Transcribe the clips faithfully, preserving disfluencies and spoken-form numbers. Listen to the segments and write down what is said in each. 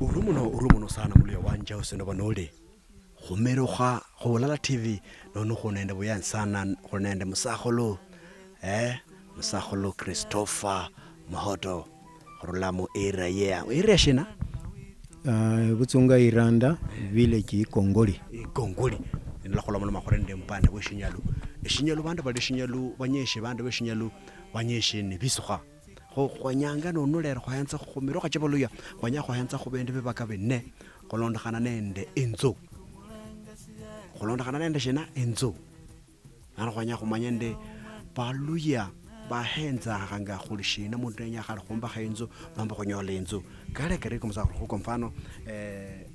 Uru muno, uru muno sana muluya wanje, ose noba noli khumirukha khu Bulala T V, nono khuli nende buyanzi sana, khuli nende musakhulu, eh, musakhulu Christopher Muhoto, khurula mu area ye, area shina? Ah, Butsunga Iranda, village Ikongoli. Ikongoli. Nilakhulomaloma khuli nende mupande bwe Shinyalu. Eshinyalu, bandu bali Shinyalu, banyeshi, bandu be Shinyalu, banyeshi ni bisukha. Kho khwenyanga nonolera khwenza khumirukha chia baluya, khwenya khwenza khu bindu bibaka bine, khulondokhana nende inzu. Khulondokhana nende shina? Inzu. Nano khwenya khumanya ndi baluya bahenzakhanga khuli shina, mundu nenya khali khumbakha inzu nomba khunyola inzu. Kale kari kumusakhulu khu, kwa mfano, eh,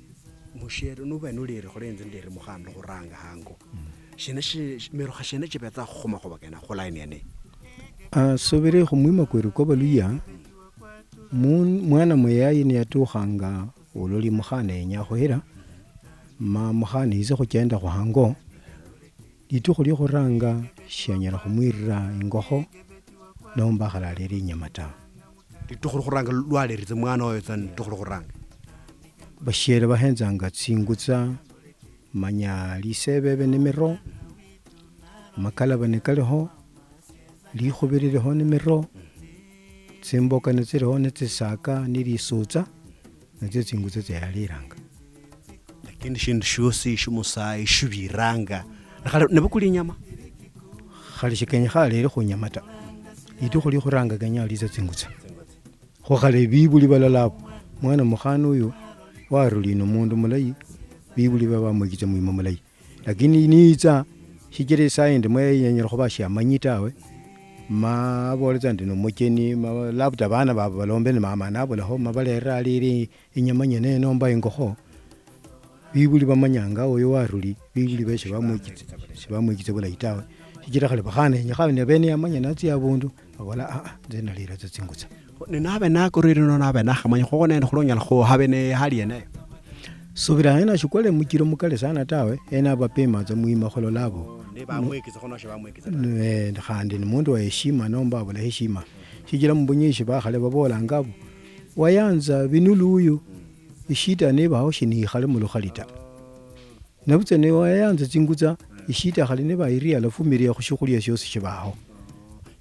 mushiere nube nulire khuli inzu ndiri mukhana khuranga hango. Shina shi-, shi-, mirukha shina chibetsa khumakhuba kena khu line yene? Ah, subiri khumwima kweru kwa baluya, mu-, mwana muyayi niyatukhanga ololi mukhana yenya khuhira, ma mukhana yitse khuchendakho hango, litukhu liokhuranga shianyala khumwirira ingokho nomba akhalalire inyama tawe. Litukhu liokhuranga lwaleritsa mwana oyo tsa litukhu liokhuranga. Bashiere bahenzanga tsingutsa, manya lisebebe ni miro, makalaba ni kaliho, likhubi liliho ni miro, tsimboka ni tsiliho ni tsisaka ni lisutsa, nitsio tsingutsa tsia yaliranga. Lakini shindu shiosi shimusayi shibiranga, khali nibukula inyama? Khali shikenyekha alere khunyama ta. Litukhu likhuranga kenya alitsa tsingutsa. Kho khale bibuli balola abo, mwana mukhana uyu waruli ni mundu mulayi, bibuli baba bamwekitsa mwima mulayi. Lakini niyitsa, shichira isaa yindi mweya yanyala khuba shiamanyi tawe, ma abole tsa ndi nomucheni, ma labda bana babo balombe ni mama nabulaho, ma balerera alire inyama nyene nomba ingokho, bibuli bamanyanga oyo waruli, bibuli be shibamwekitsa, shibamwekitsa bulayi tawe. Shichira khale bakhana yenyekha ne bene yamanya natsia abundu, babola, "Ah, ah, nze nalira tsa tsingutsa." Ne nabe nakorire nono nabe nakhamanya khokho nende khulonyala khuhabe ne hali yeneyo. Subira hena shikwale muchiro mukali sana tawe, hena bapima tsa mwima khulolabo. Ne bamwekitsa khono shibamwekitsa ta. Ne, khandi ni mundu wa heshima nomba abula heshima. Shichira mubunyishi bakhale babolanga abo, "Wayanza binulu uyu, ishida nibaho shiniikhale mulukhali ta." Nabutsa ne wayanza tsingutsa, ishida khali niba iri alafumilia khu shiokhulia shiosi shibaho.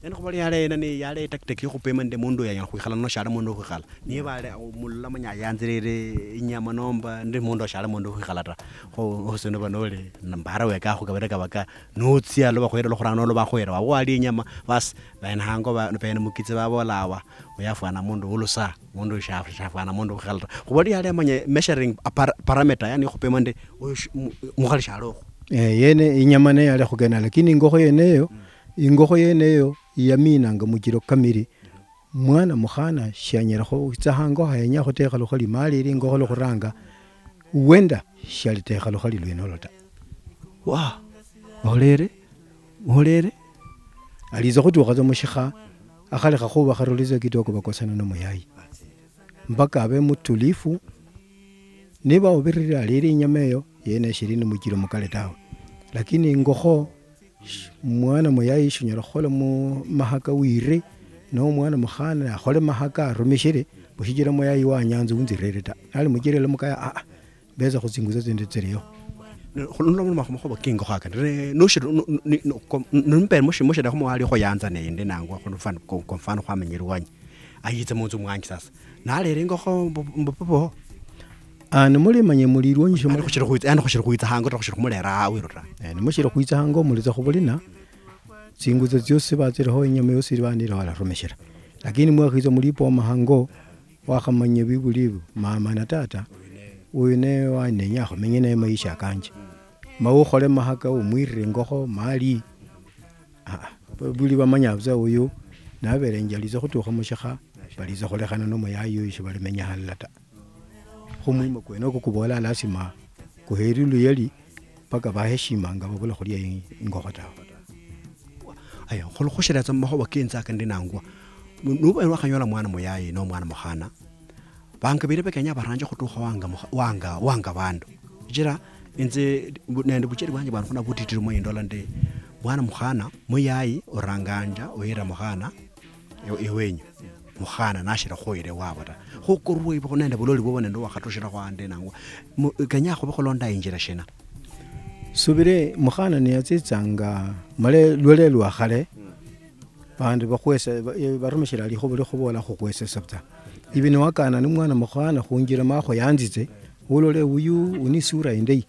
Yani khuba yale ena ni yale tactic yokhupima nende mundu oyo anyala khwikhala nono shali mundu wokhwikhala. Niba ale mulala manya ayanzirire inyama nomba ndi mundu oyo shali mundu wokhwikhala ta. Kho ose noba noli mbara weka khu kabere kabaka, notsia loba khwera lokhuranga nolo bakhwera, waba wali inyama, basi, bene hango ba-, bene mukitse babola awa, oyo afwana mundu wulusa. Mundu sha-, shafwana mundu khukhala ta. Khuba ndi yali amanye measuring a par-, parameter, yani khupima ndi oyo sh-, mu-, mukhali shali okhu. Eh, yene inyama naye yali khugena, lakini ingokho yeneyo, ingokho yeneyo yaminanga muchiro kamili. Mwana mukhana shianyala khutsa hango hayenya khutekha lukhali mali ili ingokho lukhuranga, wenda shialitekha lukhali lwene olo ta. Wa, olere, olere. Alitsa khutukha tsa mushikha, akhalekha khuba kharulitsa kitoko bakosana nomuyayi. Mpaka abe mutulifu. Niba obirire alire inyama eyo, yene shiri ni muchiro mukali tawe. Lakini ingokho, sh-, mwana muyayi shunyala khukhola mu mahaka wire, no mwana mukhana akhole mahaka arumishire, bushichira muyayi wanyanza unzirire ta. Nali muchiro mukaya, ah, ah, betsa khutsinguza tsindi tsiliyo. Ne, khulondokhana makhuwa kingokho aka, ne, noshiri, no, no, ni, no, ko-, n-, nimbere mushi-, mushiri khumwali khoyanza nende nangwa, khulufano, ko-, kwa mfano khwamenya ilwanyi. Ayitse munzu mwanje sasa. Nalera ingokho mbu, mbu, mbu, mbu. Ah, nimulimanye muli ilwanyi shimuli. Yani khushiri khwitsa, yani khushiri khwitsa hango ta, khushiri khumulera awiro ta. Eh, nimushiri khwitsa hango, mulitsa khubulina. Tsinguza tsiosi batsiriho, inyama yosi ili banira balarumishira. Lakini mwakhitsa muli boma hango, wakhamanya bibuli ebi, mama na tata, uyu ne wanenya khumenye naye maisha kanje. Ma ukhole mahaka umwirire ingokho, mali. Ah, ah, bibuli bamanya busa uyu, nabere njalitsa khutukha mushikha, balitsa khulekhana nomuyayi uyu, shibalimenya halala ta. Khumwima kwenoko kubola lasima kuheri luyali, paka baheshimanga babula khulia i-, ingokho tawe. Aya, khulukhushira tsa mumakhuwa keinzaka ndi nangwa. Mu-, nuba niwakhanyola mwana muyayi no mwana mukhana, banga bire bakenya baranje khutukha wanga mukha-, wanga, wanga bandu. Shichira inze bu-, nende bucheri bwanje bwanje bwandikhuno butitiri mwe indola ndi mwana mukhana muyayi oranganja oyira mukhana e-, ewenyu. Mukhana nashiri khuhira ewabo ta. Khukorwa ibukho nende buloli bwobo nende wakhatoshera khwande nangwa. Mu-, kenya khube khulonda injira shina? Subire, mukhana niyatsitsanga male lwale lwa khale, vandu vakhwese-, va-, eh, varumishira likhuva lia khuvola khukhwesesa ta. Ivi niwakana ni mwana mukhana khunjira makho yanzitse, ulole uyu uni isura indayi.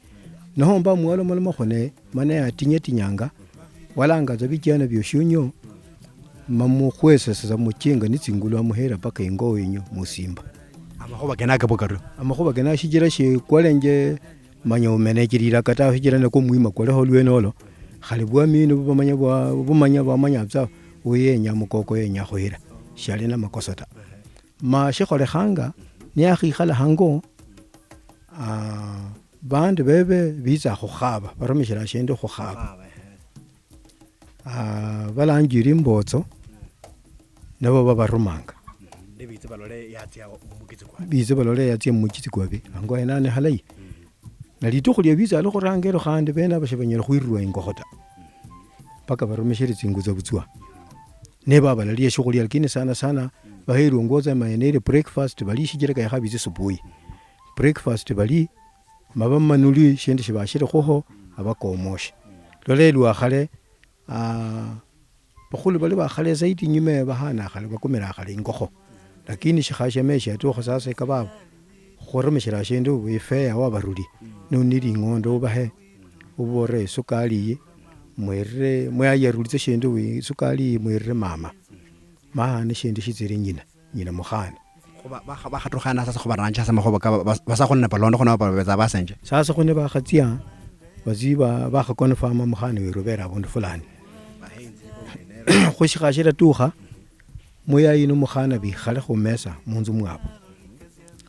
Nohomba mwalomaloma khune, mana yatinyatinyanga, walanga tsa vichana vyoshunyo, mamukhwesesa muchinga ni tsingulu amuhera paka ingo wenyu musimba. Amakhuva kenako kario? Amakhuva kena shichira shikwalenje manya umenechirira kata shichira nako mwima kwaleho lwenolo. Khali bwami ino bumanya bwa, bumanya bwamanya tsa uyu yenya mukoko yenya khuhira. Shali na makosa ta. Ma shikholekhanga, niyakhikhala hango, ah, vandu veve vitsa khukhava, varumishira shindu khukhava. Khukhava, ehe. Ah, valanjira imbotso, navo vavarumanga. Nibitse balole yatsia mumukitsi kwavi. Bitse balole yatsia mumukitsi kwavi. Hango henane halayi. Na litukhu lia bitsa alikhuranga elo khandi vene avo shivanyala khwirulwa ingokho ta. Paka varumishire tsinguza vutswa. Neva valalia shiokhulia, lakini sana sana vaherwa ngotsa mayene ile breakfast vali shichira kayakhavitsa subuhi. Breakfast vali, mava manuli shindu shivashire khuho, avakomoshe. Lole lwa khale, ah, vakhulu vali va khale zaidi inyuma eyo vahana khale, vakumira khale ingokho. Lakini shikha shia meshi yatukha sasa ikavavo, khurumishira shindu ifeya wa varuli. Nunili ing'ondo uvahe, uvore isukari iyi, mwirire, mwayarulitse shindu isukari iyi mwirire mama. Maha ni shindu shitsire nyina, nyina mukhana. Khuba, bakha-, bakhatukha hano sasa khubaranja sasa makhuba ka ba-, bas-, basakhulu ne balonda khuno babetsa basenje. Sasa khune bakhatsia, batsi ba-, bakhakonfirma mukhana weru ubere abundu fulani. Khushikha shiratukha, muyayi nu mukhana bikhale khumesa munzu mwabo.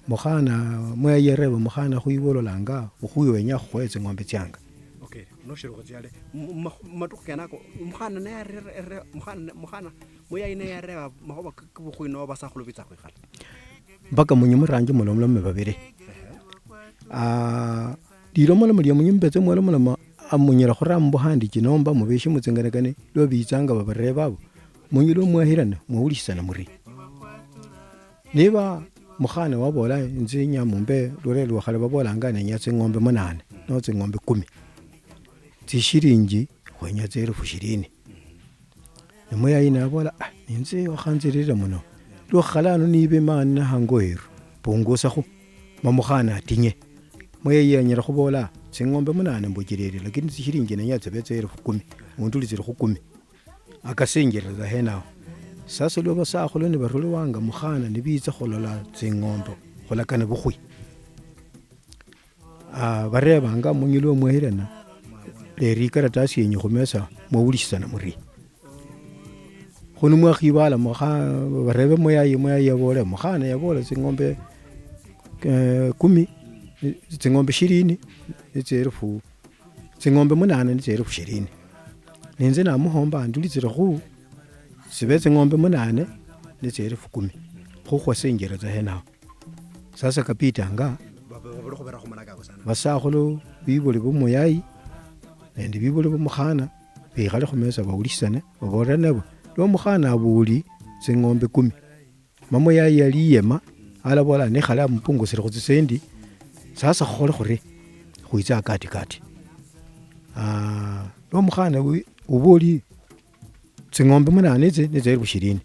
Mukhana, muyayi yareba mukhana, "Khwiwe ololanga ukhuyu wenya khukhoye tsing'ombe tsianga?" Okay, noshiri khutsia le. Mu-, mu-, mu matukhu kenako, mukhana naye arere-, arere-, mukhana, mukhana Muyayi naye yareba makhuba k-, kobukhuyi noho basakhulu bitsa khwikhala. Mpaka munyi muranji mulomolome babiri. Ehe. Ah, lilomolomo lia munyi mbetse mwalomoloma, amunyala khurama mbu handiki nomba mubeshi mutsinganakani lwa bitsanga babareba abo. Munyi lwa mwahirana, mwaulishisana muri. Niba mukhana wabola, "Inzi nyamumbe lure lwa khale babolanga nenya tsing'ombe munane, no tsing'ombe kumi. Tsishilinji khwenya tsielefu shirini." Ne muyayi nabola, "Ah, ninze wakhanzililila muno. Lwa khalano nibe mani na hango heru, pungusakhu, ma mukhana atinye." Muyayi anyala khubola, "Tsing'ombe munane mbuchililile, lakini tsishilinji nenya tsibe tsielefu kumi, undulitsile khu kumi." Akasinjilila henaho. Sasa lwa basakhulu nibarulwanga mukhana nibitsa khulola tsing'ombe, khulakana bukhwi. Ah, barebanga, "Munywi lwa mwehirana, lera ikaratasi yenyu khumesa, mwaulishisana muri?" Khunu mwakhibala mukha-, barebe muyayi, muyayi yabole, "Mukhana yabola tsing'ombe, eh, kumi, tsing'ombe shirini, nitsi elefu, tsing'ombe munane nitsi elefu shirini. Ninze namuhomba, ndulitsire khu, tsibe tsing'ombe munane nitsi elefu kumi." Khukhwa sinjira tsa henaho. Sasa kapitanga, ba-, ba-, babulekho barakho malako ako sana. Basakhulu bibuli bomuyayi nende bibuli bomukhana bikhale khumesa baulishisane, babolere nabo, lwa mukhana abuli tsing'ombe kumi, ma muyayi yali yema, alabola, "Nikhale amupungusire khutsisendi, sasa khukhole khuri? Khwitse akatikati." Ah, lwa mukhana wi-, ubuli, tsing'ombe munane etsi nitsi elfu shirini.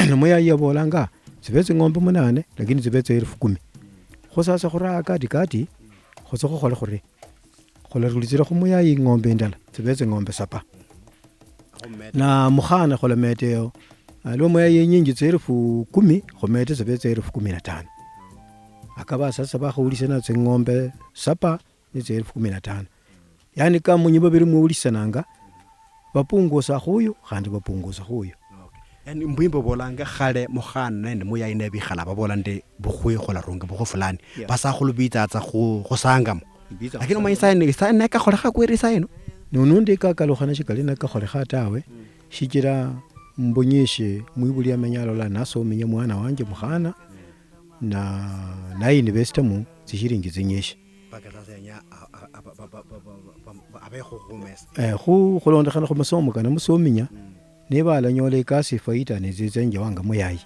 Nomuyayi yabolanga, "Tsibe tsing'ombe munane, lakini tsibe tsa elfu kumi." Kho sasa khura katikati, khutse khukhole khuri? Khularulitsira khumuyayi ing'ombe indala, tsibe tsing'ombe sapa. Na mukhana khulameta eyo, ah, lwa muyayi inyinji tsa elfu kumi, khumete tsibe tsa elfu kumi na tano. Akaba sasa bakhaulishe na tsing'ombe sapa, nitsi elfu kumi na tano. Yani kamunyi babiri mwaulisananga, bapungusa khuyu, khandi bapungusa khuyu. Okay. Yani mbwimbo bolanga khale mukhana nende muyayi nebikhala babola ndi bukhwi khularunga bukhwi fulani. Yeah. Basakhulu bitsatsa khu-, khusangamo. Lakini omanyi saino, saino nekakholekha kweri saino? Nono ndikakalukhana shikali nekakholekha tawe, shichira mbunyishe mwibuli amenya alola nasominya mwana wanje mukhana, na, na university mu tsishilingi tsinyishi. Mpaka sasa yenya a-, a-, a-, ba-, ba-, abekho khumesa. Eh, khu-, khulondokhana khumasomo kana musominya, niba alanyola ikasi ifaita netsitsa inje wanga muyayi.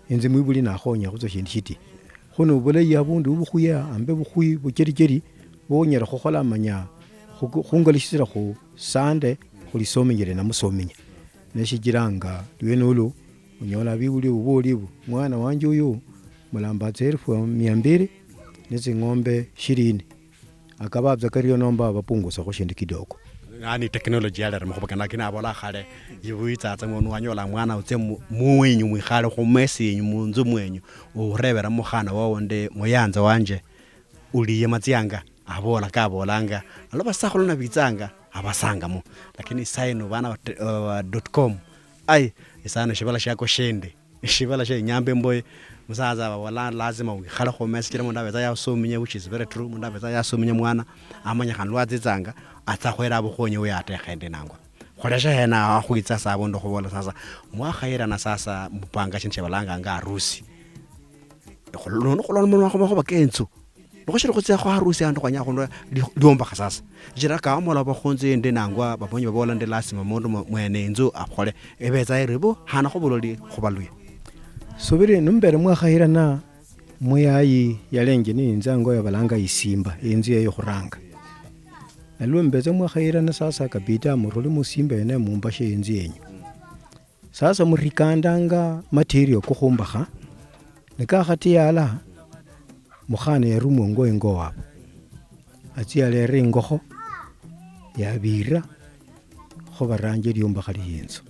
Inzi mwibuli nakhonya khutswa shindu shiti. Khuno bulayi abundu bukhuya ambe bukhwi buchericheri, bonyala khukhola manya khuku- khungalushitsira khu Sande khulisominyire na musominya. Neshichiranga lwene ulu, onyola bibuli buboli bu, mwana wanje uyu mulambatsa elfu mia mbili ne tsing'ombe shirini. Akaba tsa kario nomba bapungusakho shindu kidogo. Yaani technology yalera makhuba kano, lakini abola khale, iwe witsatsa ng'ono wanyola mwana utse mu- muwenyu mwikhale khumesi yenyu munzu mwenyu, urebera mukhana wowo ndi muyanza wanje, uliye matsianga, abola kabolanga, alo basakhulu nabitsanga, abasangamo. Lakini isaino bana ba te- ba- ba dot com, ai, isaino shibala shiako shindi. Eshibala shia inyamba emboye, musaza babola lazima wikhale khumesa, shichira mundu abetsa yasominye, which is very true, mundu abetsa yasominye mwana, amanya khandi lwatsitsanga, atsa khwera abukhonyi uyo atekha ende nangwa. Khuleshe hena akhwitsa sa abundu khubola sasa, mwakhayirana sasa mupanga shindu shiabalanganga harusi. Khul- nono khulondokhana khu makhuba kenzu. Nikhushiri khutsia khu harusi handi khwenya khundu li- liombakha sasa. Shichira kawamola bakhunzi ndi nangwa babonyi babola ndi lasima mundu mwe- mwene inzu akhole. Ibetsa iri bu hana khubuloli khubaluya. Subiri, numbere mwakhahirana, muyayi yalenje ni inzu ango yabalanga Isimba, inzu yeyo khuranga. Nalwo mbetsa mwakhahirana sasa, kabida muruli musimba yene mumbashe inzu yenyu. Sasa murikandanga material kokhumbakha, nikakhatiala, mukhana yarumwa ngo ingo wabo. Atsia alera ingokho, yabira, kho baranje liombakha liinzu.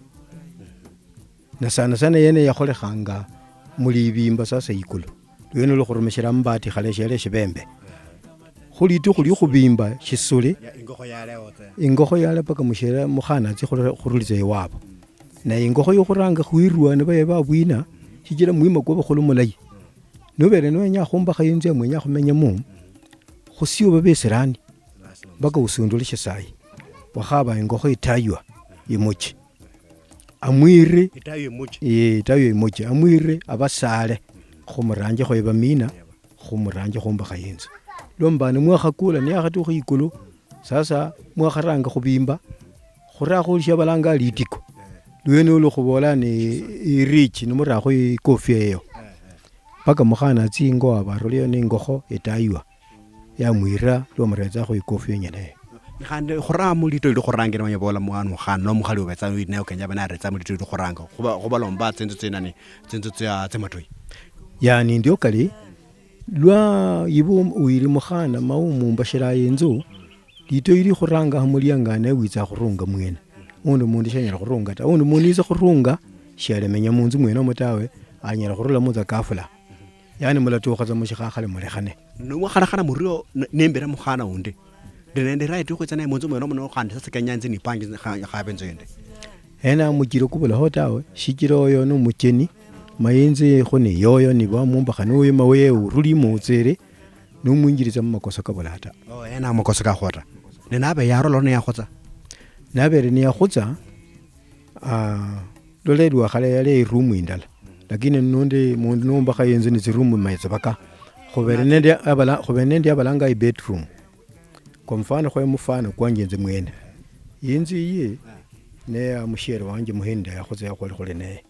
Na sana sana yene yakholekhanga mulibimba sasa ikulu. Lwene olwo khurumishira amabati khale shiali eshibembe. Khu litukhu liokhubimba shisuli, ya, ingokho yaleho tsa. Ingokho yale paka mushere mukhana atsie khurula- khurulitsa iwabo. Naye ingokho yokhuranga khwirwa nibaye babwina, shichira mwima kwa bakhulu mulayi. Nubere niwenya khumbakha inzu ya mwenya khumenyamo, khusiuba besirani, mpaka usundule shisayi. Wakhaba ingokho itaywa imuchi. Amwire, itayo imuchi. Ee, itayo imuchi. Amwire abasale, khumuranjekho ebamina, khumuranjekho khumbakha inzu. Lwa mbane mwakhakula, niyakhatukha ikulu, sasa mwakharanga khubimba, khurakho olushia balanga litiko. Lwene olwo khubola ni irichi, nimurakho ikofia eyo. Paka mukhana atsie ingo abaroleyo ningokho etaywa. Yamwira lwa muretsakho ikofia inyene eyo. Khandi khuramo lito lili khurangire manya bola mwana mukhana no mukhali ubetsa uli naye ukenya abe naretsamo lito lili khuranga. Khuba- khubalomba tsinzu tsinani, tsinzu tsia- tsia matoi. Yani ndio kali, lwa ibu wiri mukhana ma umumbashira inzu, lito ili khuranga hamulianga ne witsa khurunga mwene. Undi mundu shanyala khurunga ta. Undi mundu yitsa khurunga, shialemenya munzu mwene omo tawe, anyala khurulamo tsa kafula. Yani mulatukha tsa mushikhakhale mulekhane. Nomwakhalakhana murio n- nembira mukhana undi. Ndi nende right yokhwitsa naye munzu mwene omo noho khandi sasa kenya nzi nipange kha- khabe inzu yindi. Ena muchiro kubulaho tawe, shichira oyo nomucheni, ma inzu yikho ni yoyo, nibo amumbakha noyo, ma weye uruli mutsere, nomwinjilitsa mumakosa kabula ta. Oh, ena amakosa kakhwo ta. Ne nabe yarolaho niyakhutsa. Nabere niyakhutsa, ah, lola elwa khale yali irumu indala. Lakini nundi mundu nombakha inzu ni tsirumu ma tsibaka. Khubere nende abala- khubere nende abalanga ibedroom. Kwa mfano, khwe mfano kwanje inze mwene. Inzu iyi ne ya mushiere wanje muhindi yakhutsa yakhwali khuli naye.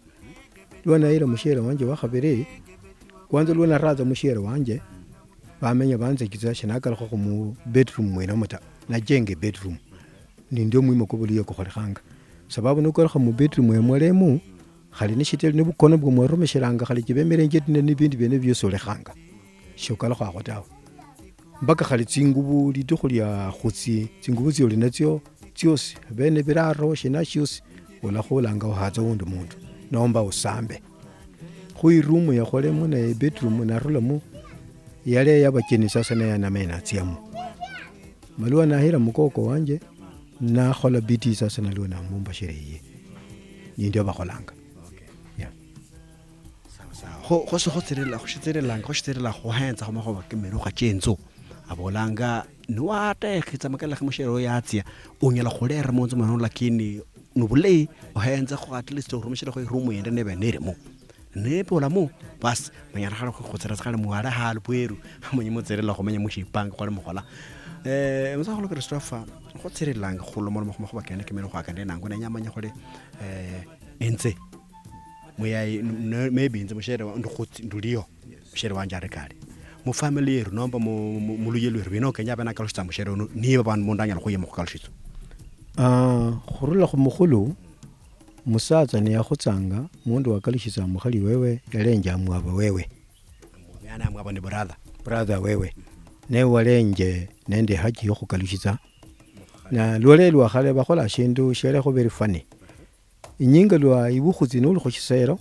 Lwa nayira mushiere wanje wa khabiri, kwanza lwa naratsa mushiere wanje, bamenya banzechitsa shinakalukha khu mu bedroom mwenomo ta. Najenga bedroom. Nindio mwima kwa buluya kukholekhanga. Sababu nukalukha mu bedroom ya mwalimu, khali nishitali nibukono bwa mwarumishiranga, khali chibemerenje nende nibindi biene biosi olekhanga. Shokalukhakhwo tawe. Mpaka khali tsingubu, litukhu lia khutsi, tsingubu tsioli natsio tsiosi, bene biraro, shina shiosi, olakhulanga ohatsa wundi mundu, nomba osambe. Khu irumu yakholemo ne bedroom narulamo, yali yabacheni sasa naye anamena atsiamo. Malwa nahira mukoko wanje, nakhola bidii sasa nalwo namumbashira iye. Nindio bakholanga. Yeah. Sawa, sawa. Kho- khosi khotsirila- khoshitsirila- khoshitsirila khuhenza khumakhuva kemirukha chienzu. Avolanga niwatekhitsa makala khamushere oyo yatsia, unyala khulera munzu mwenomo, lakini nobulayi ohenza khu at least orumishire khu irumu yindi nibe nirimo. Nibulamo, basi, munyala khale khukhutsira khale mwale hali bweru, munyi mutsirila khumenya mushipanga khwali mukhola. Eh, musakhulu Christopher, khutsirilanga khulomoloma khumakhuva kene kemirukha kende nangu nenya manya khuli, eh, inze Muyayi, n-, n-, maybe inze mushere wa-, ndukhutsi-, nduliyo. Mushere wanje ari kale. Mu family yeru nomba mu, mu, mu luya lweru, bino kenya abe nakalushitsa mushere uno, niba bandu mundu anyala khuyema khukalushitsa. Ah, khurula khu mukhulu, musatsa niyakhutsanga, mundu wakalushitsa mukhali wewe, yalenja amwaba wewe. Yani amwaba ni brother. Brother wewe. Ne walenje nende haki yokhukalushitsa. Na lwale lwa khale bakhola shindu shialekho very funny. Inyinga lwa ibukhutsi nuli khu shisero,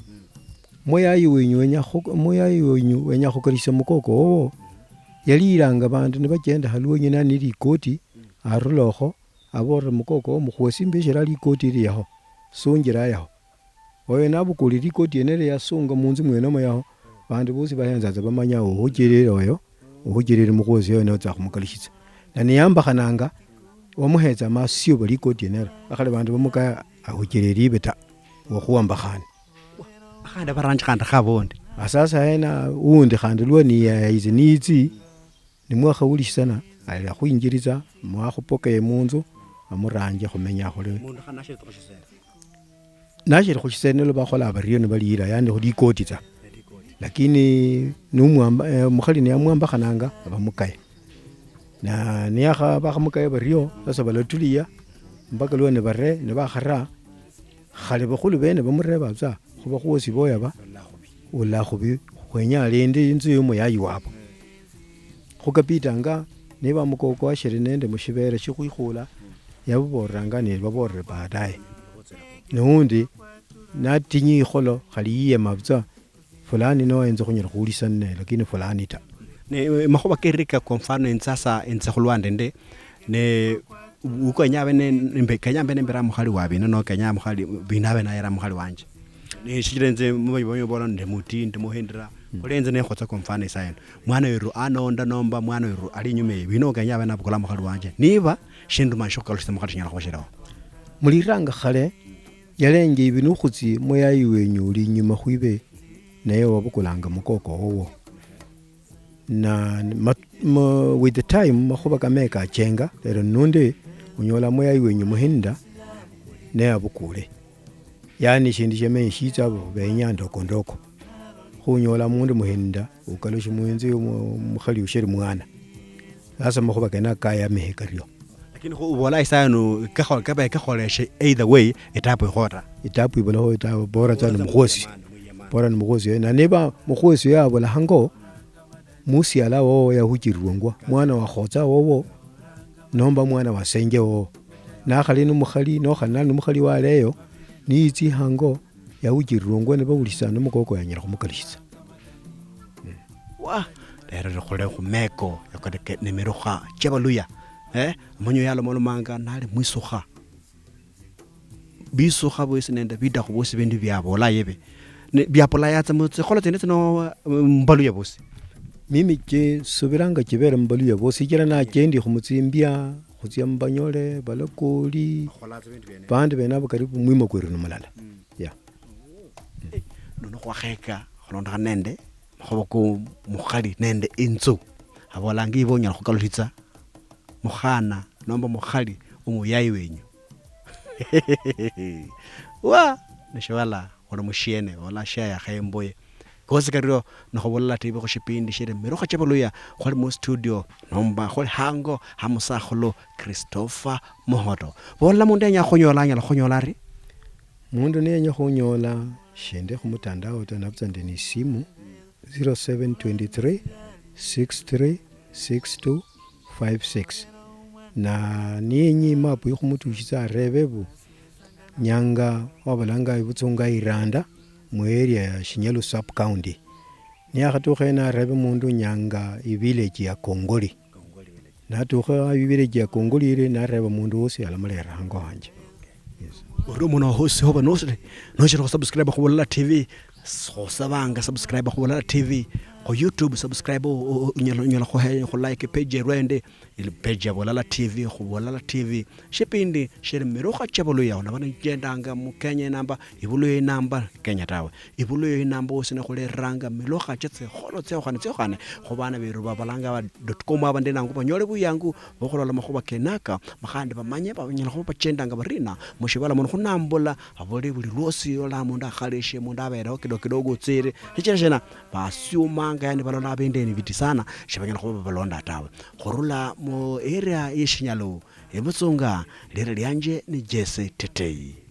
muyayi wenyu wenya khu-, muyayi wenyu wenya khukalushitsa mukoko wowo, yalilanga bandu nibachenda halwonyi nali ni likoti, arulokho, abolera mukoko wo, "Mukhwesi mbeshera likoti ili yaho, sunjira yaho." Oyo nabukuli likoti yene lia yasunga munzu mwenomo yaho, bandu bosi bahenza tsa bamanya uhuchirire oyo, uhuchirire mukhosi oyo notsa khumukalushitsa. Na niyambakhananga, wamuhetsa masio bali likoti yene ero, akhali bandu bamukaya ahuchirire libe ta, wakhuwambakhane. Akhandi abaranji khandi khabondi. Asasa hena undi khandi lwa niyayize nitsi, nimwakhawulishisana, alakhwinjilitsa, mwakhupokeye munzu, amuranje khumenya khuli. Mundu khana ashiri khushisera. Nashiri khushisere nilwo bakhola bario nibalira, yani khu likoti tsa. Lakini numwamba-, eh, mukhali niyamwambakhananga, abamukaya. Na niyakha-, bakhamukaya bario, sasa balatulia, mpaka lwa nibare, nibakhara, khali bakhulu bene bamureba tsa, khuba khwosi boya ba, ulakhubi, khwenya alinde inzu yo muyayi wabo. Khukapitanga, niba mukoko ashiri nende mushibere shikhwikhula, yababolanga nibabolere baadaye. Noundi natinyi ikholo, khali yiyema butswa, fulani noenza khunyala khuhulisana naye, lakini fulani ta. Ne, eh, makhuba kerika, kwa mfano, enza sa, enza khulwande nde, ne, u-, kenya abe ne, nembe-, kenya abe nembera mukhali wa bina, no kenya mukhali, bina abe nayera mukhali wanje. Ne, shichira enze mubanyi banyi bola ndi muti, ndi muhindira. Mm. Khuli enze nekhotsa kwa mfano isaino. Mwana weru anonda nomba mwana weru ali inyuma ye, bino kenya abe nabukula mukhali wanje. Niba, shindu manje shokhukalushitsa mukhali shinyala khuba shiliho. Muliranga khale, yalenje ibi nukhutsi muyayi wenyu uli inyuma khwibe, naye wabukulanga mukoko wowo. Na ma-, ma-, with the time, makhuba kameye kachenga, lero nundi unyola muyayi wenyu muhinda, ne abukule. Yani shindu shiamenye shitsa abo benya ndoko ndoko. Khunyola mundu muhinda, ukalushi muinzu yo mu-, mukhali ushiri mwana. Sasa makhuba kene kayamihe kario. Lakini khu-, ubola isaino kakho-, kabe kakholeshe either way, etabu ikhota. Etabu ibulaho, etabu bora tsa ni mukhosi. Bora ni mukhosi. Na niba mukhosi oyo abula hango, musiala wowo yahuchirirwangwa, mwana wa khotsa wowo, nomba mwana wa senje wowo. Nakhali ni mukhali, nokhali nali ni mukhali waleyo, niyitsi hango, yahuchirirwangwa nibawulisa ni mukoko yanyala khumukalushitsa. Wa, lero likhole khumeko, yakoleke nimirukha chia baluya. Eh, munyu yalomalomanga nali mwisukha. Bisukha bosi nende bidakhu bosi bindu biabola yebe. Ne, biapolayatsa mu tsikholo tsene tsino, mm, mbaluya bosi. Mimi chisubiranga chibere mbaluya bosi, sichira nachendi khumutsimbia, khutsia mbanyole, balakoli, bandi bene abo karibu mwima kweru ni mulala. Mm. Yeah. Eh, nono khwakheka, khulondokhana nende makhuba ko mukhali nende inzu. Abolanga ibe onyala khukalushitsa mukhana nomba mukhali omuyayi wenyu. Wa! Nishiwala, khuli mushiene, ola shia yakhemboye. Kosi kario, nikhubolela T V khushipindi shiri Mirukha chia Baluya, khuli mu studio, nomba khuli hango ha musakhulu Christopher Muhoto. Bolela mundu yenya khunyola, anyala khunyola ari? Mundu niyenya khunyola, shindi khumutandao ta, nabutsa ndi ni simu, zero seven twenty three, six three, six two, five six. Na niyenyi imapu yokhumutushitsa arebe bu, nyanga wabalanga ibutsunga iranda mu area ya Shinyalu sub county. Niyakhatukha ena arebe mundu nyanga i village ya Kongoli. Natukha i village ya Kongoli iri nareba mundu wosi alamulera hango hanje. Yes. Ori omundu hosi hoba nosiri, noshiri khusubscribe khu Bulala T V, khusabanga subscribe khu Bulala T V, Khu YouTube, subscribe, u- u- unyala unyala khuhe- khulike page erwende, ili page ya Bulala T V, khu Bulala T V. Shipindi shiri mirukha cha buluya, unaba nijendanga mu Kenya inamba, ibuluya inamba Kenya tawe. Ibuluya inamba wosi nikhuleranga milukha cha tsikholo tsiokhane tsiokhane, khu bana beru babalanga ba dot com aba ndinangu banyole buyangu bokhulola makhuba kenaka, ma khandi bamanye banyala khuba bachendanga barina mushibala muno. Khunambula abole buli lwosi yola mundu akhaleshe, mundu abereho kidogo kidogo utsire. Shichira shina? Basiumanga, yani balola abendeni biti sana, shibanyala khuba babalonda tawe. Khurula mu area ye Shinyalu, Ebutsunga, lira lianje ni Jesse Tetei.